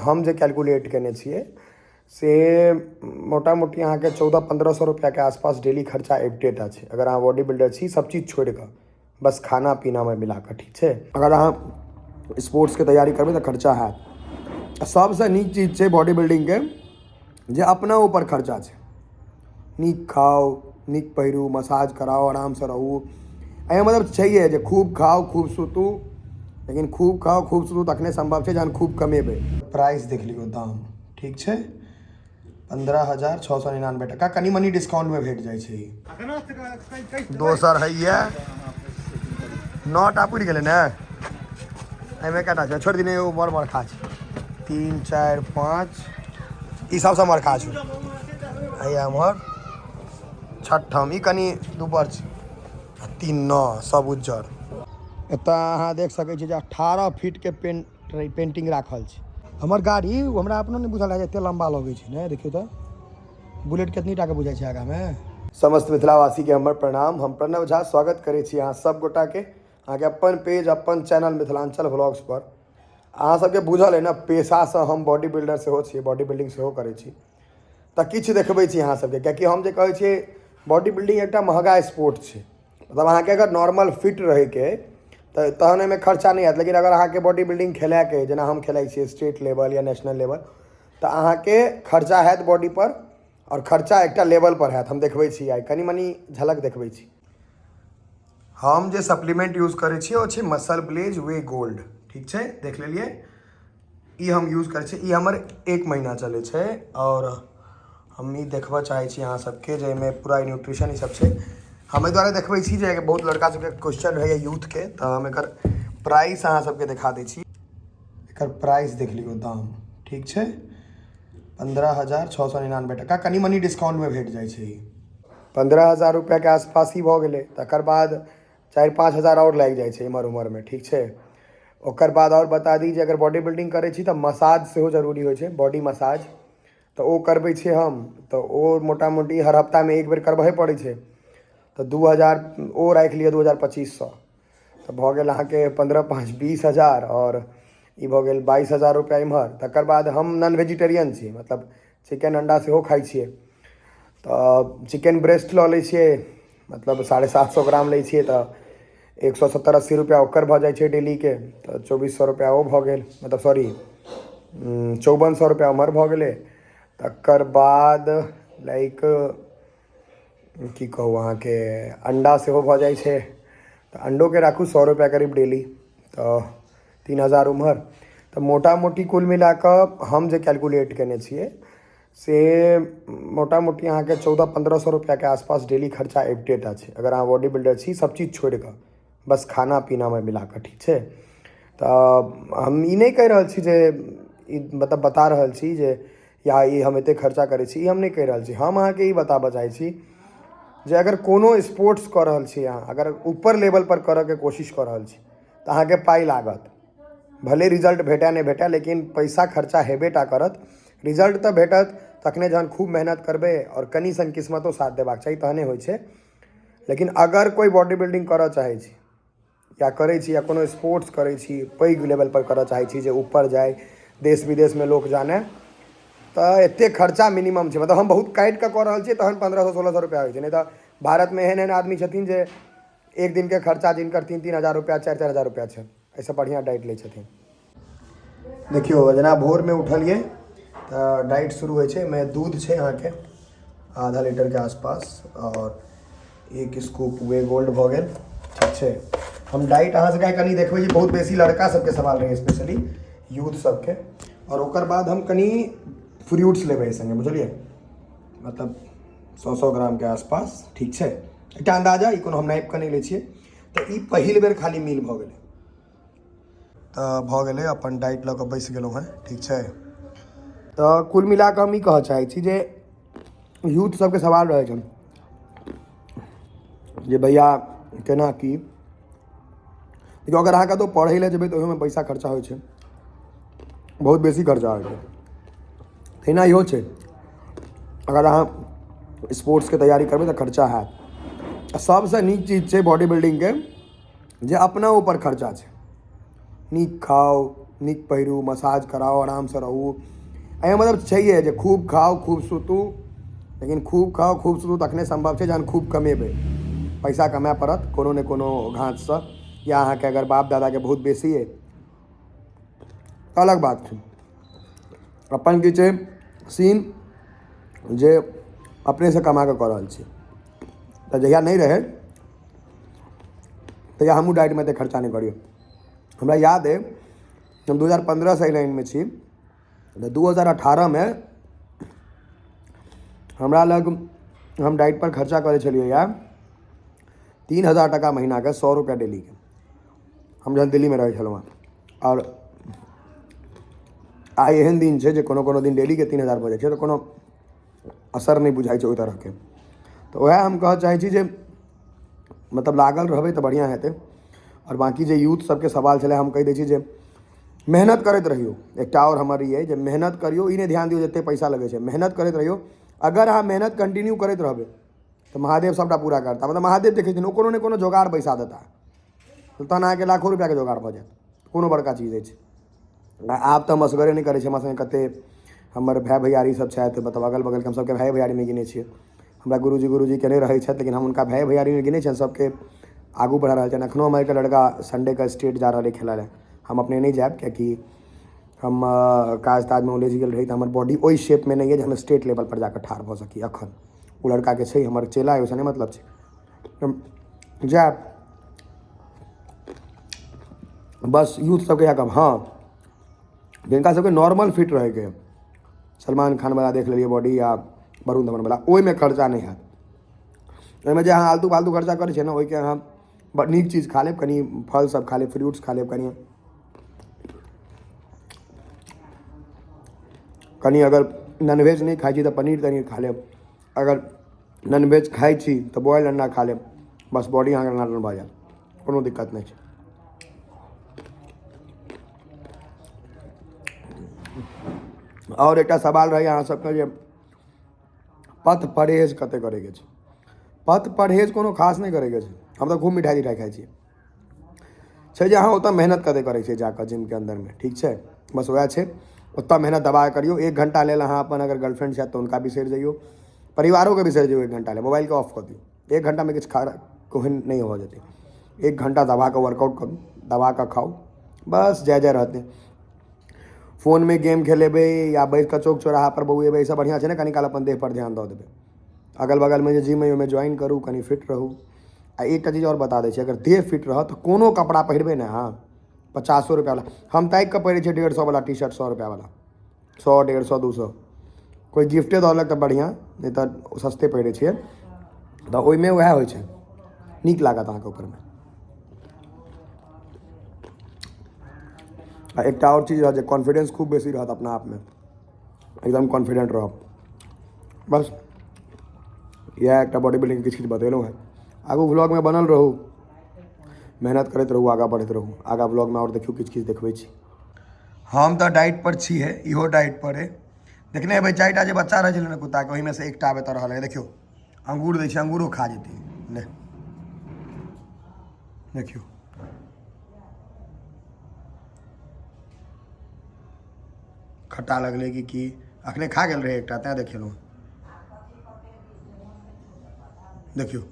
हम जे कैलकुलेट कयने छियै से मोटा मोटी अहाँके 1400-1500 रुपैआके आसपास डेली खर्चा अबिते टा छै, अगर अहाँ बॉडी बिल्डर छी, सब चीज छोड़ि कऽ, बस खाना पीनामे मिला कऽ, ठीक छै। अगर अहाँ स्पोर्ट्सके तैयारी करबै तऽ खर्चा हैत। आ सभसँ नीक चीज छै बॉडी बिल्डिंगके जे अपना ऊपर खर्चा छै। नीक खाउ, नीक पहिरू, मसाज कराउ, आरामसँ रहू। एहिमे मतलब छैहे जे खूब खाउ, खूब सुतू, लेकिन खूब खाउ, खूब सुतू तखने सम्भव छै जहन खूब कमेबै। प्राइस देख लियौ, दाम ठीक छै, 15,699 टका, कनि मनि डिस्काउंटमे भेट जाइ छै ई। दोसर हैया 9 टा पुरि गेलै ने। एहिमे कएटा छै? छोड़ि दिने, एगो बड़ बड़का छै। 3, 4, 5, ई सबसँ बड़का छै। हैया एम्हर छठम, ई कनि दुबर छै। आ 3, 9, सब उज्जर। एतऽ अहाँ देख सकै छी जे 18 फीटके पेंटिंग राखल छै। हमर गाड़ी हमरा अपनो नहि बुझल रहै एते लम्बा लगै छै ने। देखियौ तऽ बुलेट केतनी टाके बुझाइ छै आगामे। समस्त मिथिलावासीके हमर प्रणाम। हम प्रणव झा स्वागत करै छी अहाँ सब गोटाके अहाँके अपन पेज, अपन चैनल मिथिलाञ्चल व्लॉग्स पर। अहाँ सबके बुझल अइ ने, पेशासँ हम बॉडी बिल्डर सेहो छियै, बॉडी बिल्डिंग सेहो करै छी, तऽ किछु देखबै छी अहाँ सबके, कियाकि हम जे कहै छियै, बॉडी बिल्डिंग एकटा महगा स्पोर्ट छै। मतलब अहाँके अगर नॉर्मल फिट रहैके अइ तऽ तहन एहिमे खर्चा नहि हैत, लेकिन अगर अहाँके बॉडी बिल्डिंग खेलाइके अइ, जेना हम खेलाइ छियै स्टेट लेवल या नेशनल लेवल, तऽ अहाँके खर्चा हैत बॉडी पर आओर खर्चा एकटा लेवल पर हैत। हम देखबै छी आइ, कनि मनि झलक देखबै छी। हम जे सप्लीमेंट यूज करै छियै, ओ छै मसल ब्लेज वे गोल्ड, ठीक छै। देख लेलियै, ई हम यूज करै छियै। ई हमर एक महीना चलै छै आओर हम ई देखबऽ चाहै छी अहाँ सबके जे एहिमे पूरा न्यूट्रिशन ई सब छै। हम एहि दुआरे देखबै छी जे बहुत लड़का सबके क्वेश्चन रहैए यूथके। तऽ हम एकर प्राइस अहाँ सबके देखा दै छी। एकर प्राइस देख लियौ, दाम ठीक छै, 15,699 टका, कनि मनि डिस्काउंटमे भेट जाइ छै ई। 15,000 रुपैआके आसपास ही भऽ गेलै। तकर बाद 4-5 हजार आओर लागि जाइ छै एम्हर ओम्हरमे, ठीक छै। ओकर बाद आओर बता दी जे अगर बॉडी बिल्डिंग करै छी तऽ मसाज सेहो जरूरी होइ छै, बॉडी मसाज। तऽ ओ करबै छियै हम, तऽ ओ मोटा मोटी हर हफ्तामे एक बेर करबहे पड़ै छै। तऽ 2000 ओ राखि लिअ, 2000, 2500, तऽ भऽ गेल अहाँके 15 5 20,000 आओर ई भऽ गेल 22,000 रुपैआ एम्हर। तकर बाद हम नॉन वेजिटेरियन छी, मतलब चिकन अण्डा सेहो खाइ छियै, तऽ चिकन ब्रेस्ट लऽ लै छियै, मतलब 750 ग्राम लै छियै, तऽ 170-80 रुपैआ ओकर भऽ जाइ छै डेलीके। तऽ 2400 रुपैआ ओ भऽ गेल, मतलब सॉरी, 5400 रुपैआ ओम्हर भऽ गेलै। तकर बाद लाइक की कहू अहाँके, अण्डा सेहो भऽ जाइ छै, तऽ अण्डोके राखू 100 रुपैआ करीब डेली, तऽ 3000 ओम्हर। तऽ मोटा मोटी कुल मिला कऽ हम जे कैलकुलेट कयने छियै से मोटा मोटी अहाँके 1400-1500 रुपैआके आसपास डेली खर्चा अबिते टा छै, अगर अहाँ बॉडी बिल्डर छी, सब चीज छोड़ि कऽ, बस खाना पीनामे मिला कऽ, ठीक छै। तऽ हम ई नहि कहि रहल छी जे ई मतलब बता रहल छी जे या ई हम एतेक खर्चा करै छी, ई हम नहि कहि रहल छी। हम अहाँके ई बताबऽ चाहै छी जे अगर कोनो स्पोर्ट्स कऽ रहल छी अहाँ, अगर ऊपर लेवलपर करऽके कोशिश कऽ रहल छी, तऽ अहाँके पाइ लागत। भले रिजल्ट भेटए, नहि भेटए, लेकिन पैसा खर्चा हेबे टा करत। रिजल्ट तऽ भेटत तखने जहन खूब मेहनत करबै आओर कनि सन किस्मतो साथ देबाक चाही, तहने होइ छै। लेकिन अगर कोइ बॉडी बिल्डिंग करऽ चाहै छी या करै छी या कोनो स्पोर्ट्स करै छी, पैघ लेवलपर करऽ चाहै छी जे ऊपर जाइ, देश विदेशमे लोक जानै, तऽ एतेक खर्चा मिनिमम छै। मतलब हम बहुत काटि कऽ कऽ रहल छियै, तहन 1500-1600 रुपैआ होइ छै। नहि तऽ भारतमे एहन एहन आदमी छथिन जे एक दिनके खर्चा जिनकर 3-3 हजार रुपैआ, 4-4 हजार रुपैआ छै। एहिसँ बढ़िआँ डाइट लै छथिन। देखियौ, जेना भोरमे उठलियै तऽ डाइट शुरू होइ छै। एहिमे दूध छै अहाँके आधा लीटरके आसपास आओर एक स्कूप वे गोल्ड भऽ गेल, ठीक छै। हम डाइट अहाँ सबके कनि देखबै छी। बहुत बेसी लड़का सबके सवाल रहै, स्पेशली यूथ सबके। आओर ओकर बाद हम कनि फ्रूट्स लेबै एहि सङ्गे, बुझलियै? मतलब 100-100 ग्रामके आसपास, ठीक छै, एकटा अन्दाजा, ई कोनो हम नापि कऽ नहि लै छियै। तऽ ई पहिल बेर खाली मील भऽ गेलै। तऽ भऽ गेलै, अपन डाइट लऽ कऽ बैस गेलहुँ हेँ, ठीक छै। तऽ कुल मिला कऽ हम ई कहऽ चाहै छी जे यूथ सबके सवाल रहै छनि जे भैया केना की। देखियौ, अगर अहाँ कतहु पढ़ै लए जेबै तऽ ओहिमे पैसा खर्चा होइ छै, बहुत बेसी खर्चा होइ छै। तहिना इहो छै, अगर अहाँ स्पोर्ट्सके तैयारी करबै तऽ खर्चा हैत। आ सभसँ नीक चीज छै बॉडी बिल्डिंगके जे अपना ऊपर खर्चा छै। नीक खाउ, नीक पहिरू, मसाज कराउ, आरामसँ रहू। एहिमे मतलब छैहे जे खूब खाउ खूब सुतू, लेकिन खूब खाउ खूब सुतू तखने सम्भव छै जहन खूब कमेबै। पैसा कमाए पड़त कोनो ने कोनो घाटसँ, या अहाँके अगर बाप दादाके बहुत बेसी अइ तऽ अलग बात छै। अपन की छै सीन जे अपनेसँ कमा कऽ कऽ रहल छी, तऽ जहिया नहि रहै तहिया हमहूँ डाइटमे एतेक खर्चा नहि करियै। हमरा याद अइ हम 2015सँ एहि लाइनमे छी, तऽ 2018मे हमरा लग हम डाइटपर खर्चा करै छलियै यए 3000 टाका महीनाके, 100 रुपैआ डेलीके, हम जहन दिल्लीमे रहै छलहुँ हेँ। आओर आइ एहन दिन छै जे कोनो कोनो दिन डेलीके 3000 भऽ जाइ छै, तऽ कोनो असर नहि बुझाइ छै ओहि तरहके। तऽ उएह हम कहऽ चाहै छी जे मतलब लागल रहबै तऽ बढ़िआँ हेतै। आओर बाँकी जे यूथ सबके सवाल छलै, हम कहि दै छी जे मेहनत करैत रहियौ। एकटा आओर हमर ई अइ जे मेहनत करियौ, ई नहि ध्यान दियौ जे एतेक पैसा लगै छै, मेहनत करैत रहियौ। अगर अहाँ मेहनत कंटिन्यू करैत रहबै तऽ महादेव सबटा पूरा करता। मतलब महादेव देखै छथिन, ओ कोनो ने कोनो जोगाड़ बैसा देता, तहन अहाँके लाखो रुपैआके जोगाड़ भऽ जायत, कोनो बड़का चीज अछि। आब तऽ हम असगरे नहि करै छी, हमरा सङ्गे कतेक हमर भाय भैयारी सब छथि, मतलब अगल बगलके हम सबके भाय भैयारीमे गिनै छियै। हमरा गुरुजी गुरुजी केने रहै छथि, लेकिन हम हुनका भाय भैयारीमे गिनै छियनि, सबके आगू बढ़ा रहल छनि। एखनो हमर एकटा लड़का संडेके स्टेट जा रहल अइ खेलाय लए। हम अपने नहि जायब, किएकि हम काज ताजमे उलझि गेल रही, तऽ हमर बॉडी ओहि शेपमे नहि अइ जे हम स्टेट लेवलपर जाकऽ ठाढ़ भऽ सकी एखन। ओ लड़काके छै, हमर चेला अइ, ओहिसँ नहि मतलब छै, हम जायब। बस यूथ सबके इएह कहब, हँ जिनका सबके नॉर्मल फिट रहैके हइ, सलमान खानवला देख लेलियै बॉडी या वरुण धवनवला, ओहिमे खर्चा नहि हैत। ओहिमे जे अहाँ आलतू फालतू खर्चा करै छियै ने, ओहिके अहाँ बड़ नीक चीज खा लेब, कनि फल सब खा लेब, फ्रूट्स खा लेब, कनि कनि अगर नॉनवेज नहि खाइ छी तऽ पनीर तनीर खा लेब, अगर नॉनवेज खाइ छी तऽ बॉयल अंडा खा लेब, बस बॉडी अहाँके नॉर्मल भऽ जायत, कोनो दिक्कत नहि छै। आओर एकटा सवाल रहै अहाँ सबके जे पथ परहेज कते करैके छै। पथ परहेज कोनो खास नहि करैके छै, हम तऽ खूब मिठाइ तिठाइ खाइ छी। छै जे अहाँ ओतऽ मेहनत कते करै छियै जाकऽ जिमके अन्दरमे, ठीक छै, बस वएह छै। ओतऽ मेहनत दबा कऽ करियौ। 1 घण्टा लेल अहाँ अपन अगर गर्लफ्रेंड छथि तऽ हुनका बिसरि जइयौ, परिवारोके बिसरि जइयौ 1 घण्टा लेल, मोबाइलके ऑफ कऽ दियौ। 1 घण्टामे किछु खा कोहन नहि भऽ जेतै। 1 घण्टा दबा कऽ वर्कआउट करू, दबा कऽ खाउ, बस जय जय रहतै। फोनमे गेम खेलेबै या बैस कऽ चौक चौराहापर बौएबै, एहिसँ बढ़िआँ छै ने कनि काल अपन देहपर ध्यान दऽ देबै। अगल बगलमे जे जिम अइ ओहिमे ज्वाइन करू, कनि फिट रहू। आ एकटा चीज आओर बता दै छी, अगर देह फिट रहत तऽ कोनो कपड़ा पहिरबै ने अहाँ, 50 रुपैआवला, हम ताकि कऽ पहिरै छियै 150 वला टी शर्ट, 100 रुपैआवला, 100 150 200, कोइ गिफ्टे दऽ देलक तऽ बढ़िआँ, नहि तऽ सस्ते पहिरै छियै। तऽ ओहिमे वएह होइ छै, नीक लागत अहाँके ऊपरमे। आ एकटा आओर चीज रहत जे कॉन्फिडेंस खूब बेसी रहत अपना आपमे, एकदम कॉन्फिडेंट रहब। बस इएह एकटा बॉडी बिल्डिंग किछु किछु बतेलहुँ हेँ। आगू व्लॉगमे बनल रहू, मेहनत करैत रहू, आगाँ बढ़ैत रहू। आगाँ व्लॉगमे आओर देखियौ किछु किछु देखबै छी। हम तऽ डाइट पर छी हे, इहो डाइट पर है। देखने हेबै 4टा जे बच्चा रहै छलै ने कुत्ताके, ओहिमे से एकटा आब एतऽ रहल है। देखियौ अंगूर दै छै, अंगूरो खा जेतै। ले देखियौ खट्टा लगलै कि की, अखने खा गेल रहै एकटा, तैं देखेलहुँ। देखियौ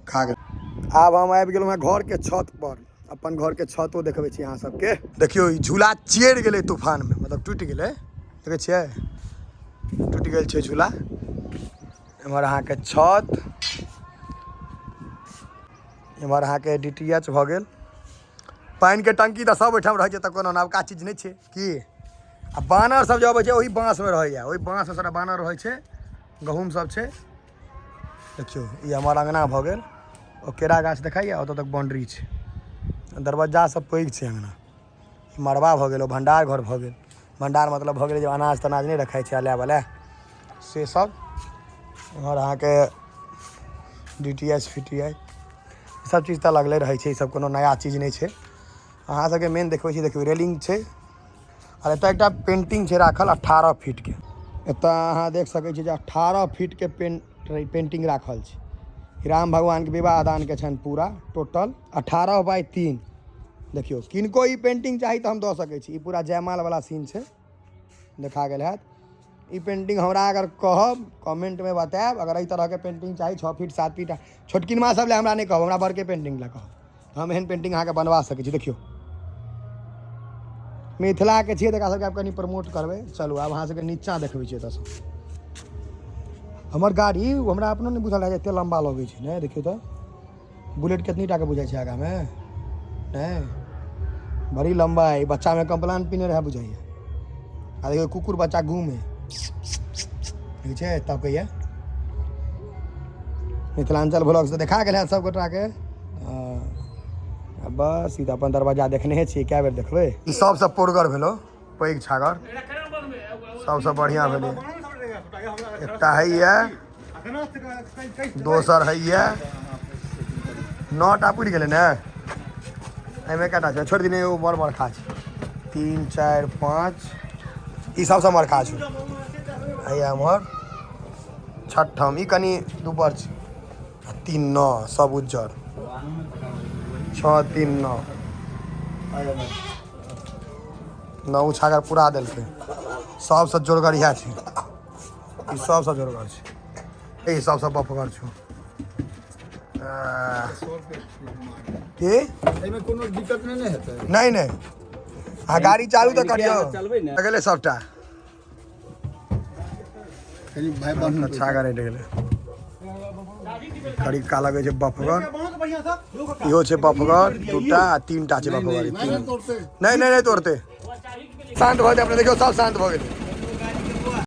खा गेल। आब हम आबि गेलहुँ हेँ घरके छत पर, अपन घरके छतो देखबै छी अहाँ सबके। देखियौ ई झूला चेर गेलै तूफानमे, मतलब टूटि गेलै, देखै छियै टूटि गेल छै झूला। एम्हर अहाँके छत, एम्हर अहाँके डी टी एच भऽ गेल। पानिके टंकी तऽ सब ओहिठाम रहै छै, तऽ कोनो नवका चीज नहि छै की। आ बानर सब जे अबै छै ओहि बाँसमे रहैया, ओहि बाँसमे सारा बानर रहै छै, गहूँम सब छै। देखियौ ई हमर अङ्गना भऽ गेल, ओ केरा गाछ देखाइए, ओतऽ तक बाउंड्री छै, दरवज्जा सब पैघ छै अङ्गना। ई मड़बा भऽ गेल, ओ भण्डार घर भऽ गेल। भण्डार मतलब भऽ गेलै जे अनाज तनाज नहि रखाइ छै अलाय बलाय से सब। एम्हर अहाँके D T H fee T I सब चीज तऽ लगले रहै छै, ई सब कोनो नया चीज नहि छै। अहाँ सबके मेन देखबै छी, देखियौ रेलिंग छै, आओर एतऽ एकटा पेंटिंग छै राखल 18 फीटके। एतऽ अहाँ देख सकै छी जे 18 फीटके पेंटिंग राखल छै। राम भगवानके विवाह दानके छनि पूरा टोटल 18 बाय 3। देखियौ, किनको ई पेंटिंग चाही तऽ हम दऽ सकै छी। ई पूरा जयमाल वाला सीन छै, देखा गेल हैत। ई पेंटिंग हमरा अगर कहब, कमेंटमे बतायब, अगर एहि तरहके पेंटिंग चाही, 6 फीट 7 फीट। छोटकिनमा सब लए हमरा नहि कहब, हमरा बड़के पेंटिंग लए कहब। हम एहन पेंटिंग अहाँके बनवा सकै छी। देखियौ, मिथिलाके छियै तऽ एकरा सबके आब कनि प्रमोट करबै। चलू, आब अहाँ सबके नीचाँ देखबै छी। एतऽसँ हमर गाड़ी, हमरा अपनो नहि बुझल रहै एते लम्बा लगै छै। ने देखियौ तऽ बुलेट केतनी टाके बुझाइ छै आगाँमे। नहि, बड़ी लम्बा है। बच्चामे कम्प्लान पीने रहै बुझाइए। आ देखियौ, कुकुर बच्चा घूमे ठीक छै। तब कहिया मिथिलाञ्चल ब्लॉग से देखा गेल है सब गोटाके। आ बस, ई तऽ अपन दरवाजा देखने छियै, कए बेर देखबै? ई सबसँ पोरगर भेलो, पैघ छागर सबसँ बढ़िआँ भेलै। एकटा हैया, दोसर हैया, 9 टा पुरि गेलै ने। एहिमे कएटा छै? छोड़ि दिने, एगो बड़ बड़का छै। तीन, चारि, पाँच, ई सबसँ बड़का छै। हैया एम्हर छठम, ई कनि दुबर छै। आ तीन, नओ, सब उज्जर। 6, 3, 9, नौ छागर पूरा देलकै। सबसँ जोरगर इएह छै। ई सबसँ जोरगर छै, ई सबसँ बफगर छौ। की? एहिमे कोनो दिक्कत नहि ने हेतै? नहि नहि, अहाँ गाड़ी चालू तऽ करियौ। चलबै ने। गेलै सबटा। कनि भाय बहन। छागर हटि गेलै। करिका लगै छै बफगर। इहो छै बफगर, दूटा आ तीनटा छै बफगर, तीन। तोड़ते। नहि नहि नहि तोड़ते, शान्त भऽ जेतै अपने। देखियौ, सब शान्त भऽ गेलै।